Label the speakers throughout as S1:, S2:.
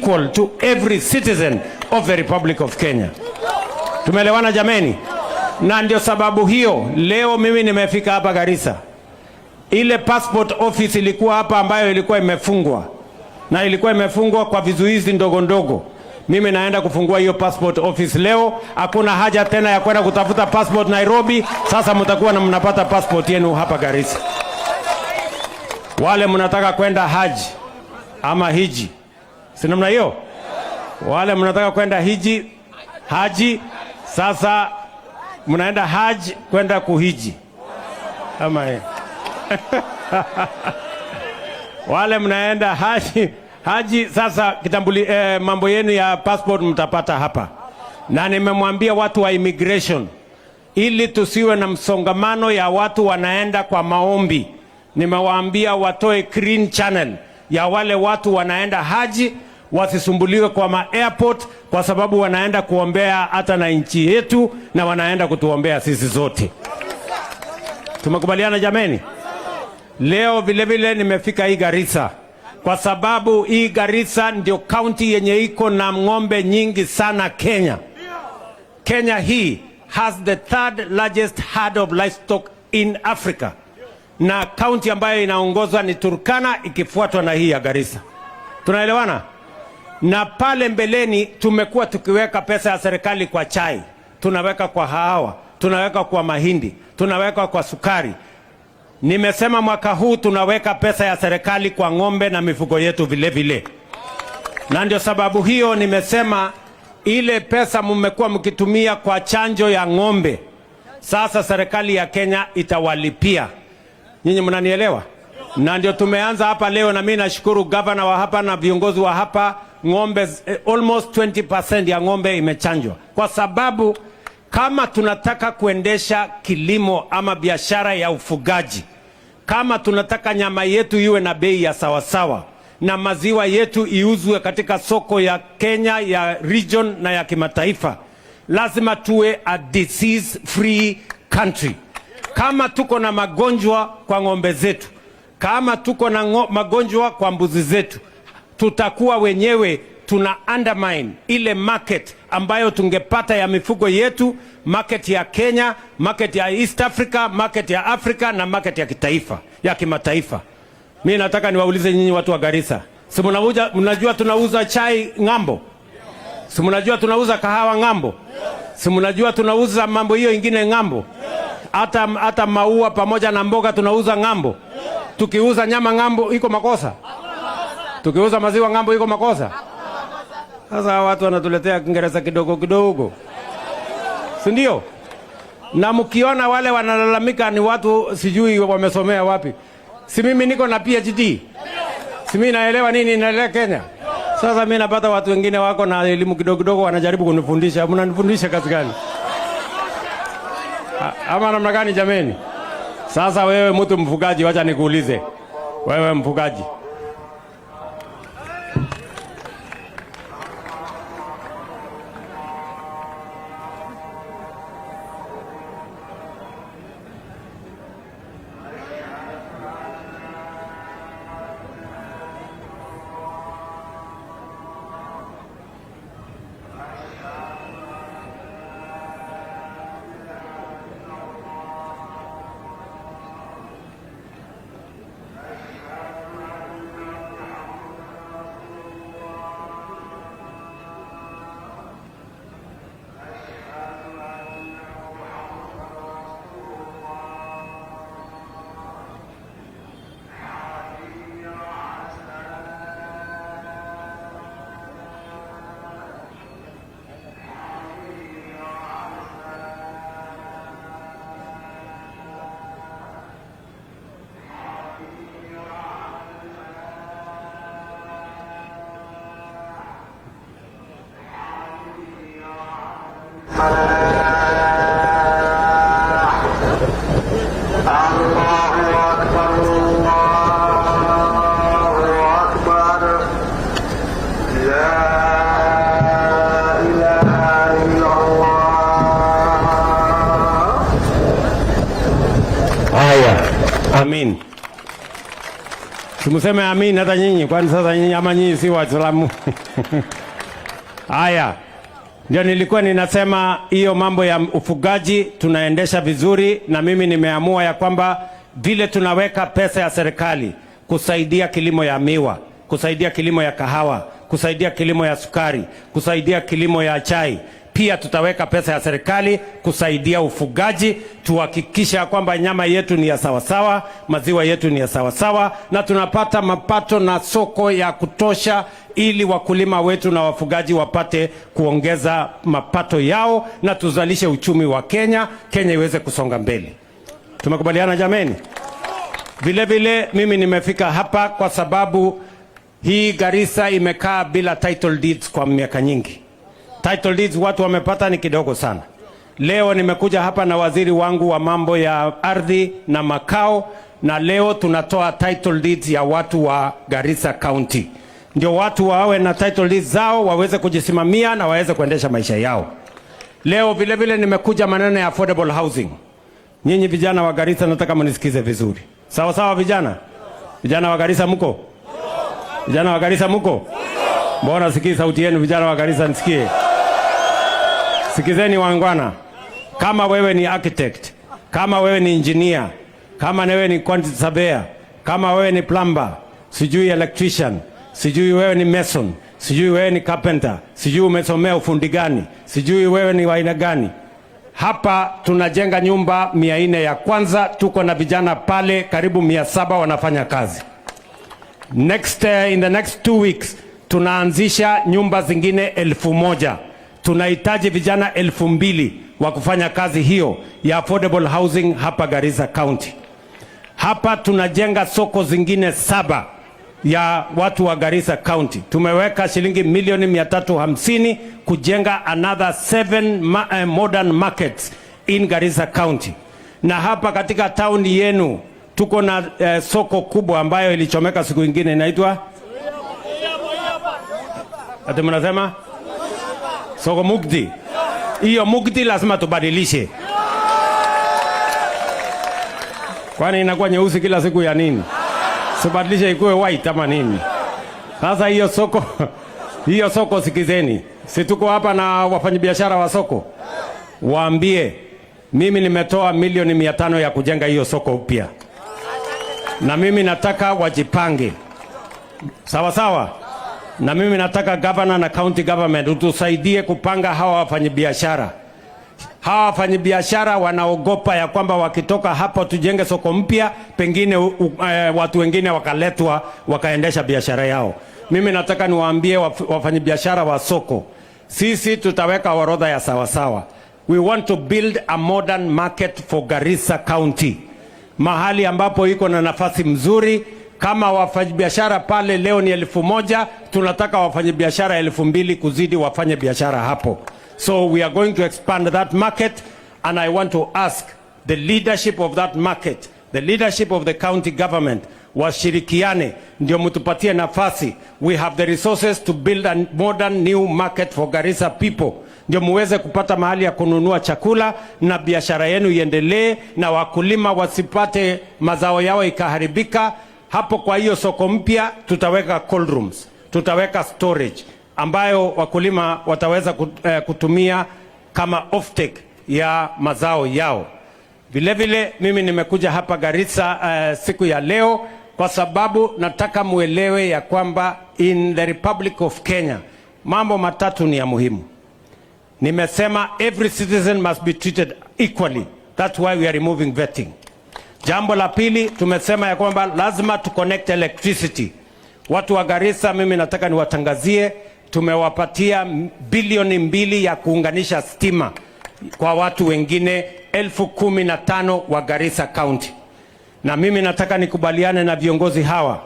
S1: equal to every citizen of the Republic of Kenya. Tumeelewana jameni? Na ndio sababu hiyo leo mimi nimefika hapa Garissa. Ile passport office ilikuwa hapa ambayo ilikuwa imefungwa, na ilikuwa imefungwa kwa vizuizi ndogo ndogo. Mimi naenda kufungua hiyo passport office leo. Hakuna haja tena ya kwenda kutafuta passport Nairobi. Sasa mtakuwa na mnapata passport yenu hapa Garissa. Wale mnataka kwenda haji ama hiji, si namna hiyo? Wale mnataka kwenda hiji, haji, sasa mnaenda haji kwenda kuhiji ama eh? Wale mnaenda haji, haji sasa kitambuli, mambo yenu ya passport mtapata hapa, na nimemwambia watu wa immigration ili tusiwe na msongamano ya watu wanaenda kwa maombi. Nimewaambia watoe green channel ya wale watu wanaenda haji wasisumbuliwe kwa ma airport, kwa sababu wanaenda kuombea hata na nchi yetu na wanaenda kutuombea sisi zote. Tumekubaliana jameni? Leo vile vile nimefika hii Garissa kwa sababu hii Garissa ndio kaunti yenye iko na ng'ombe nyingi sana Kenya. Kenya hii has the third largest herd of livestock in Africa, na kaunti ambayo inaongozwa ni Turkana ikifuatwa na hii ya Garissa. Tunaelewana? Na pale mbeleni tumekuwa tukiweka pesa ya serikali kwa chai, tunaweka kwa hawa, tunaweka kwa mahindi, tunaweka kwa sukari. Nimesema mwaka huu tunaweka pesa ya serikali kwa ng'ombe na mifugo yetu vile vile, na ndio sababu hiyo nimesema ile pesa mmekuwa mkitumia kwa chanjo ya ng'ombe, sasa serikali ya Kenya itawalipia. Nyinyi mnanielewa? Na ndio tumeanza hapa leo, na mimi nashukuru gavana wa hapa na viongozi wa hapa. Ng'ombe almost 20% ya ng'ombe imechanjwa, kwa sababu kama tunataka kuendesha kilimo ama biashara ya ufugaji, kama tunataka nyama yetu iwe na bei ya sawasawa na maziwa yetu iuzwe katika soko ya Kenya ya region na ya kimataifa, lazima tuwe a disease free country. Kama tuko na magonjwa kwa ng'ombe zetu, kama tuko na magonjwa kwa mbuzi zetu, tutakuwa wenyewe tuna undermine ile market ambayo tungepata ya mifugo yetu, market ya Kenya, market ya East Africa, market ya Africa na market ya kitaifa, ya kimataifa. Mimi nataka niwaulize nyinyi watu wa Garissa, si mnajua tunauza chai ng'ambo? Si mnajua tunauza kahawa ng'ambo? Si mnajua tunauza mambo hiyo ingine ng'ambo? Hata maua pamoja na mboga tunauza ng'ambo. Tukiuza nyama ng'ambo iko makosa? Tukiuza maziwa ng'ambo iko makosa? Sasa watu wanatuletea Kiingereza kidogo kidogo, si ndio? Na mkiona wale wanalalamika ni watu sijui wamesomea wapi. Si mimi niko na PhD, si mimi naelewa nini inaendelea Kenya. Sasa mimi napata watu wengine wako na elimu kidogo kidogo wanajaribu kunifundisha. Mnanifundisha kazi gani? Ama namna gani jameni? Sasa wewe mtu mfugaji, wacha nikuulize. Wewe mfugaji, Simseme amin hata nyinyi, kwani sasa nyinyi ama nyinyi si Waislamu? Haya, ndio nilikuwa ninasema hiyo mambo ya ufugaji tunaendesha vizuri, na mimi nimeamua ya kwamba vile tunaweka pesa ya serikali kusaidia kilimo ya miwa, kusaidia kilimo ya kahawa, kusaidia kilimo ya sukari, kusaidia kilimo ya chai, pia tutaweka pesa ya serikali kusaidia ufugaji, tuhakikisha ya kwamba nyama yetu ni ya sawasawa, maziwa yetu ni ya sawasawa, na tunapata mapato na soko ya kutosha, ili wakulima wetu na wafugaji wapate kuongeza mapato yao na tuzalishe uchumi wa Kenya, Kenya iweze kusonga mbele. Tumekubaliana, jameni? Vile vile mimi nimefika hapa kwa sababu hii Garissa imekaa bila title deeds kwa miaka nyingi. Title deeds watu wamepata ni kidogo sana. Leo nimekuja hapa na waziri wangu wa mambo ya ardhi na makao, na leo tunatoa title deeds ya watu wa Garissa County, ndio watu wawe na title deeds zao waweze kujisimamia na waweze kuendesha maisha yao. Leo vile vile nimekuja maneno ya affordable housing. Nyinyi vijana wa Garissa, nataka mnisikize vizuri. Sawa sawa, vijana? Vijana wa Garissa mko? Vijana wa Garissa mko? Mbona sikii sauti yenu, vijana wa Garissa, nisikie. Sikizeni waungwana, kama wewe ni architect, kama wewe ni engineer, kama wewe ni quantity surveyor, kama wewe ni plumber, sijui electrician, sijui wewe ni mason, sijui wewe ni carpenter, sijui umesomea ufundi gani, sijui wewe ni wa aina gani. Hapa tunajenga nyumba 400 ya kwanza, tuko na vijana pale karibu 700 wanafanya kazi. In the next 2 weeks tunaanzisha nyumba zingine 1,000. Tunahitaji vijana 2,000 wa kufanya kazi hiyo ya affordable housing hapa Garissa County. Hapa tunajenga soko zingine saba ya watu wa Garissa County. Tumeweka shilingi milioni 350 kujenga another seven modern markets in Garissa County. Na hapa katika town yenu tuko na soko kubwa ambayo ilichomeka siku ingine, inaitwa ati mnasema soko Mugdi. Hiyo Mugdi lazima tubadilishe, kwani inakuwa nyeusi kila siku ya nini? Tubadilishe ikuwe white ama nini? Sasa hiyo soko, sikizeni, si tuko hapa na wafanyabiashara wa soko, waambie mimi nimetoa milioni 500 ya kujenga hiyo soko upya, na mimi nataka wajipange sawa sawa, na mimi nataka governor na county government utusaidie kupanga hawa wafanyabiashara. Hawa wafanyabiashara wanaogopa ya kwamba wakitoka hapo tujenge soko mpya, pengine watu wengine wakaletwa wakaendesha biashara yao. Mimi nataka niwaambie wafanyabiashara wa soko, sisi tutaweka orodha ya sawasawa. We want to build a modern market for Garissa County, mahali ambapo iko na nafasi mzuri. Kama wafanyabiashara pale leo ni 1,000, tunataka wafanyabiashara 2,000 kuzidi wafanye biashara hapo. So we are going to expand that market, and I want to ask the leadership of that market, the leadership of the county government washirikiane ndio mtupatie nafasi. We have the resources to build a modern new market for Garissa people, ndio muweze kupata mahali ya kununua chakula na biashara yenu iendelee, na wakulima wasipate mazao yao ikaharibika. Hapo kwa hiyo soko mpya tutaweka cold rooms, tutaweka storage ambayo wakulima wataweza kutumia kama offtake ya mazao yao. Vile vile mimi nimekuja hapa Garissa siku ya leo kwa sababu nataka muelewe ya kwamba in the Republic of Kenya mambo matatu ni ya muhimu. Nimesema every citizen must be treated equally. That's why we are removing vetting. Jambo la pili, tumesema ya kwamba lazima tu connect electricity. Watu wa Garissa, mimi nataka niwatangazie, tumewapatia bilioni 2 ya kuunganisha stima kwa watu wengine 15,000 wa Garissa County, na mimi nataka nikubaliane na viongozi hawa.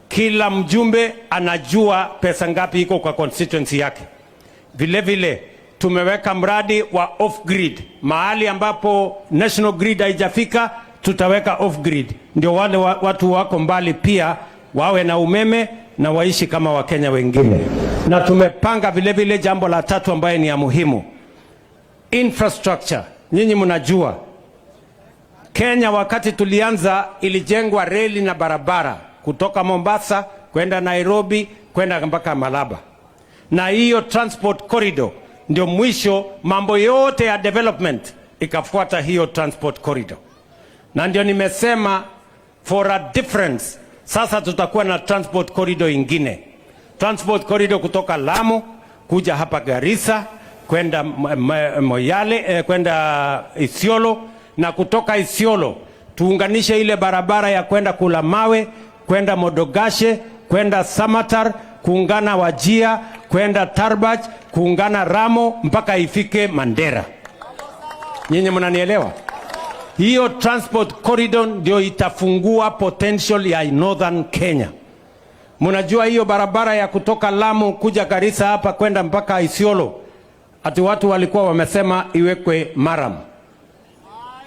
S1: Kila mjumbe anajua pesa ngapi iko kwa constituency yake. Vile vile tumeweka mradi wa off grid, mahali ambapo national grid haijafika tutaweka off grid, ndio wale watu wako mbali pia wawe na umeme na waishi kama Wakenya wengine. Na tumepanga vile vile jambo la tatu ambaye ni ya muhimu, infrastructure. Nyinyi mnajua Kenya wakati tulianza ilijengwa reli na barabara. kutoka Mombasa kwenda Nairobi kwenda mpaka Malaba, na hiyo transport corridor ndio mwisho, mambo yote ya development ikafuata hiyo transport corridor, na ndio nimesema for a difference, sasa tutakuwa na transport corridor ingine, transport corridor kutoka Lamu kuja hapa Garissa kwenda Moyale, kwenda Isiolo na kutoka Isiolo tuunganishe ile barabara ya kwenda Kulamawe, kwenda Modogashe, kwenda Samatar, kuungana Wajir, kwenda Tarbaj, kuungana Ramo mpaka ifike Mandera. Nyinyi mnanielewa? Hiyo transport corridor ndio itafungua potential ya Northern Kenya. Mnajua hiyo barabara ya kutoka Lamu kuja Garissa hapa kwenda mpaka Isiolo, ati watu walikuwa wamesema iwekwe murram.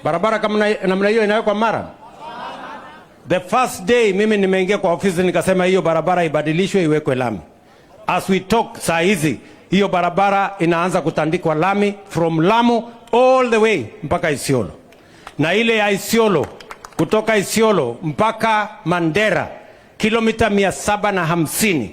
S1: Barabara kama namna hiyo inawekwa murram? The first day mimi nimeingia kwa ofisi nikasema hiyo barabara ibadilishwe iwekwe lami. As we talk, saa hizi hiyo barabara inaanza kutandikwa lami from Lamu all the way mpaka Isiolo, na ile ya Isiolo, kutoka Isiolo mpaka Mandera, kilomita 750.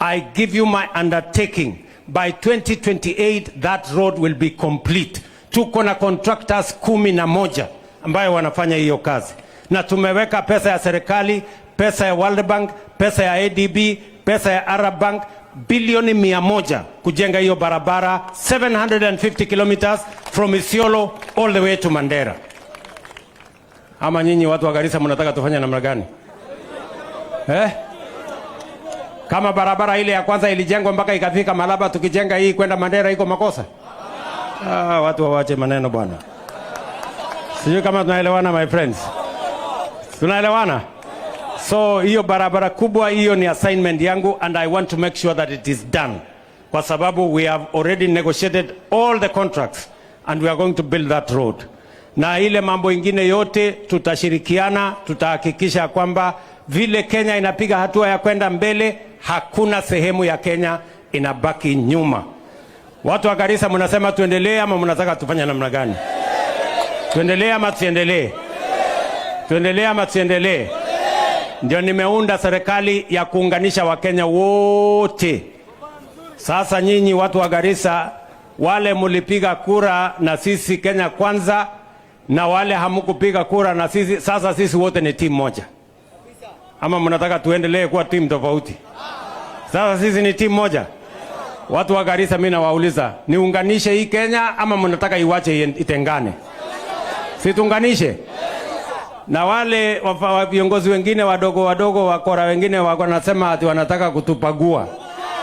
S1: I give you my undertaking, by 2028 that road will be complete. Tuko na contractors 11 ambayo wanafanya hiyo kazi, na tumeweka pesa ya serikali, pesa ya World Bank, pesa ya ADB, pesa ya Arab Bank, bilioni 100 kujenga hiyo barabara 750 kilometers from Isiolo all the way to Mandera. Ama nyinyi watu wa Garissa mnataka tufanye namna gani? Eh? Kama barabara ile ya kwanza ilijengwa mpaka ikafika Malaba, tukijenga hii kwenda Mandera iko makosa? Ah, watu wawache maneno, bwana. Sijui kama tunaelewana, my friends. Tunaelewana? So hiyo barabara kubwa hiyo ni assignment yangu and I want to make sure that it is done. Kwa sababu we have already negotiated all the contracts and we are going to build that road. Na ile mambo ingine yote tutashirikiana, tutahakikisha kwamba vile Kenya inapiga hatua ya kwenda mbele, hakuna sehemu ya Kenya inabaki nyuma. Watu wa Garissa, mnasema tuendelee ama mnataka tufanye namna gani? Tuendelee ama tusiendelee? Tuendelee ama tusiendelee? Ndio nimeunda serikali ya kuunganisha Wakenya wote. Sasa nyinyi watu wa Garissa, wale mulipiga kura na sisi Kenya Kwanza na wale hamukupiga kura na sisi, sasa sisi wote ni timu moja, ama mnataka tuendelee kuwa timu tofauti? Sasa sisi ni timu moja. Watu wa Garissa, mimi nawauliza, niunganishe hii Kenya ama mnataka iwache itengane? Si tuunganishe? Na wale viongozi wengine wadogo wadogo, wakora wengine wako nasema ati wanataka kutubagua.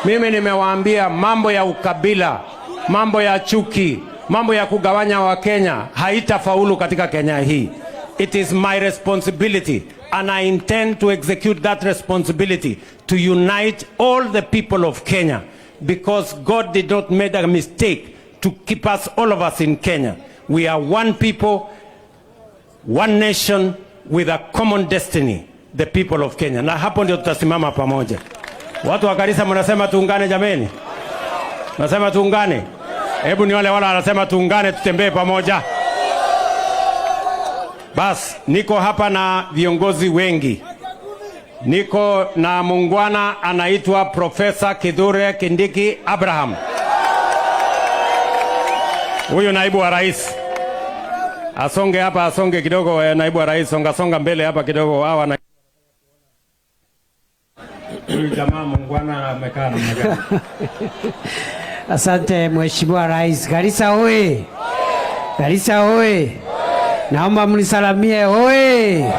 S1: Mimi nimewaambia mambo ya ukabila, mambo ya chuki, mambo ya kugawanya Wakenya haitafaulu katika Kenya hii. It is my responsibility and I intend to execute that responsibility to unite all the people of Kenya, because God did not make a mistake to keep us, all of us, in Kenya. We are one people, one nation with a common destiny, the people of Kenya. Na hapo ndio tutasimama pamoja. Watu wa Garissa, mnasema tuungane jameni? Nasema tuungane. Hebu ni wale wale wanasema tuungane, tutembee pamoja. Bas, niko hapa na viongozi wengi. Niko na muungwana anaitwa Profesa Kithure Kindiki Abraham. Huyu naibu wa rais. Asonge hapa, asonge kidogo, naibu wa rais, songa songa mbele hapa kidogo. Hawa na huyu jamaa muungwana amekaa namna gani?
S2: Asante, Mheshimiwa Rais. Garissa oye! Garissa oye! Naomba mnisalamie, oye!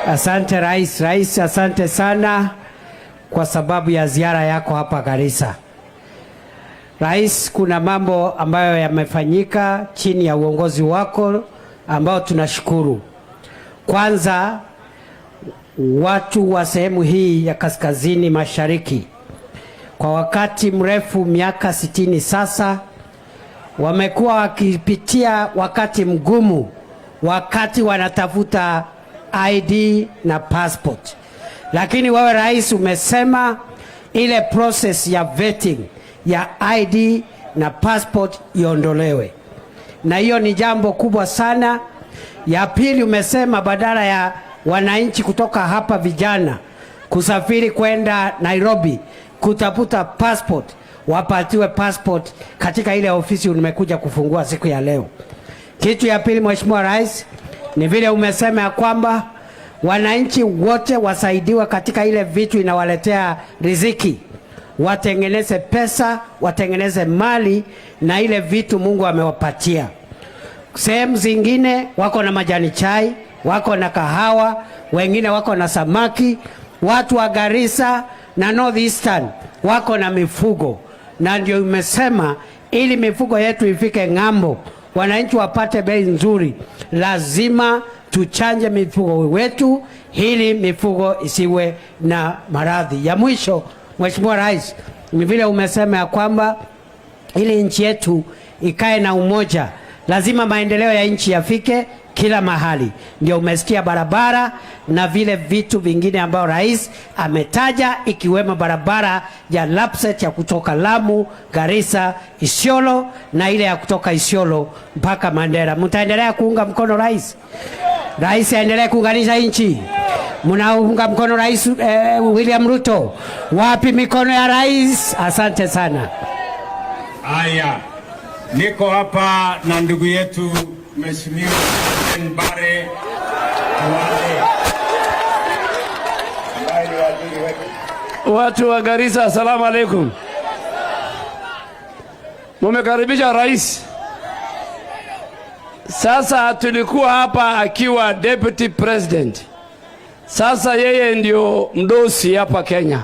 S2: Asante, Rais. Rais, asante sana kwa sababu ya ziara yako hapa Garissa. Rais, kuna mambo ambayo yamefanyika chini ya uongozi wako ambao tunashukuru. Kwanza, watu wa sehemu hii ya kaskazini mashariki kwa wakati mrefu, miaka 60 sasa, wamekuwa wakipitia wakati mgumu wakati wanatafuta ID na passport, lakini wewe rais umesema ile process ya vetting ya ID na passport iondolewe, na hiyo ni jambo kubwa sana. Ya pili, umesema badala ya wananchi kutoka hapa vijana kusafiri kwenda Nairobi kutafuta passport, wapatiwe passport katika ile ofisi nimekuja kufungua siku ya leo. Kitu ya pili, Mheshimiwa Rais, ni vile umesema ya kwamba wananchi wote wasaidiwe katika ile vitu inawaletea riziki, watengeneze pesa, watengeneze mali na ile vitu Mungu amewapatia. Sehemu zingine wako na majani chai, wako na kahawa, wengine wako na samaki. Watu wa Garissa na North Eastern wako na mifugo, na ndio imesema ili mifugo yetu ifike ng'ambo, wananchi wapate bei nzuri, lazima tuchanje mifugo wetu ili mifugo isiwe na maradhi. Ya mwisho, Mheshimiwa Rais, ni vile umesema ya kwamba ili nchi yetu ikae na umoja, lazima maendeleo ya nchi yafike kila mahali. Ndio umesikia barabara na vile vitu vingine ambayo rais ametaja, ikiwemo barabara ya Lapsset ya kutoka Lamu, Garissa, Isiolo na ile ya kutoka Isiolo mpaka Mandera. Mtaendelea kuunga mkono rais? Rais aendelee kuunganisha nchi. Mnaunga mkono Rais William Ruto? Wapi mikono ya rais? Asante sana.
S1: Haya, niko hapa na ndugu yetu Mheshimiwa Aden Bare Duale ambaye ni waziri wetu.
S3: Watu wa Garissa, asalamu alaikum. Mumekaribisha rais. Sasa tulikuwa hapa akiwa deputy president. Sasa yeye ndio mdosi hapa Kenya.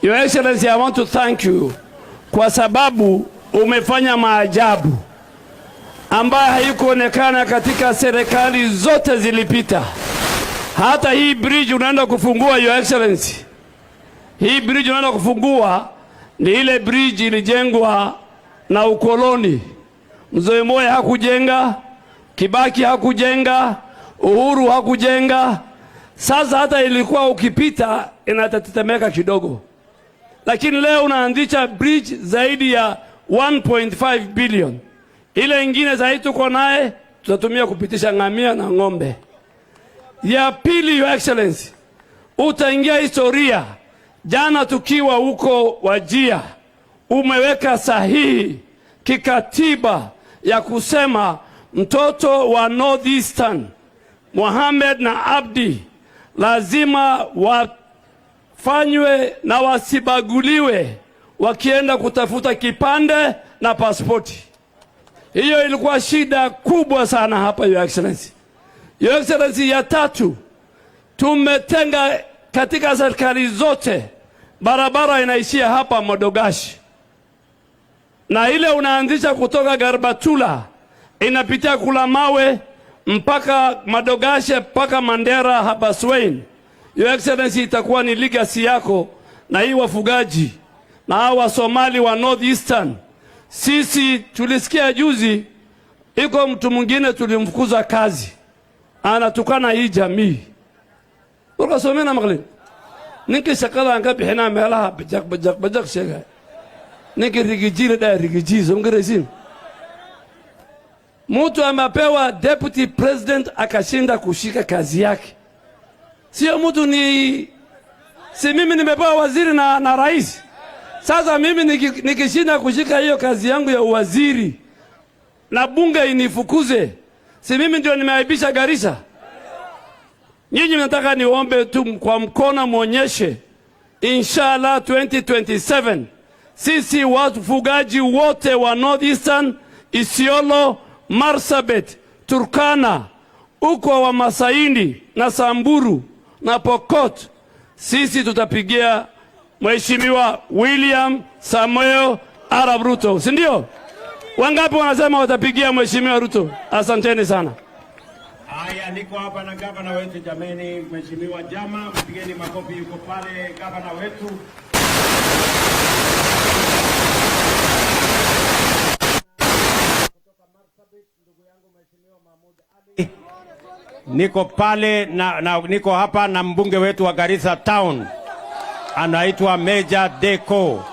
S3: Your Excellency, I want to thank you kwa sababu umefanya maajabu ambayo haikuonekana katika serikali zote zilipita. Hata hii bridge unaenda kufungua, Your Excellency, hii bridge unaenda kufungua ni ile bridge ilijengwa na ukoloni. Mzee Moi hakujenga, Kibaki hakujenga, Uhuru hakujenga. Sasa hata ilikuwa ukipita inatetemeka kidogo, lakini leo unaanzisha bridge zaidi ya 1.5 billion. Ile ingine zaidi tuko naye tutatumia kupitisha ngamia na ng'ombe. Ya pili, Your Excellency, utaingia historia. Jana tukiwa huko Wajir, umeweka sahihi kikatiba ya kusema mtoto wa North Eastern Mohamed na Abdi lazima wafanywe na wasibaguliwe wakienda kutafuta kipande na pasipoti. Hiyo ilikuwa shida kubwa sana hapa, Your Excellency. Your Excellency, ya tatu, tumetenga katika serikali zote barabara inaishia hapa Modogashi, na ile unaanzisha kutoka Garbatula inapitia Kulamawe mpaka Madogashe mpaka Mandera Habaswein. Your Excellency, itakuwa ni legacy yako na hii wafugaji na hao Wasomali wa North Eastern. Sisi tulisikia juzi iko mtu mwingine tulimfukuza kazi, anatukana hii jamii. Warka maqlin ninkii shaqada aan ka bixinaa meelaha bajaq bajaq bajaq sheegay, ninkii Riggy G la dhahay, Riggy G, soo magaraysiin? Mtu amepewa deputy president akashinda kushika kazi yake, sio mtu ni si mimi nimepewa waziri na rais. Sasa mimi nikishinda kushika hiyo kazi yangu ya uwaziri na bunge inifukuze, si mimi ndio nimeaibisha Garissa? Nyinyi mnataka niombe tu kwa mkono mwonyeshe, inshallah 2027 sisi wafugaji wote wa North Eastern, Isiolo, Marsabit, Turkana, uko wa Masaini na Samburu na Pokot, sisi tutapigia Mheshimiwa William Samoei Arap Ruto, si ndio? Wangapi wanasema watapigia Mheshimiwa Ruto? Asanteni sana.
S1: Haya, niko hapa na gavana wetu jameni, Mheshimiwa Jama, mpigeni makofi, yuko pale gavana wetu. Niko pale na niko hapa na mbunge wetu wa Garissa Town anaitwa Major Deco.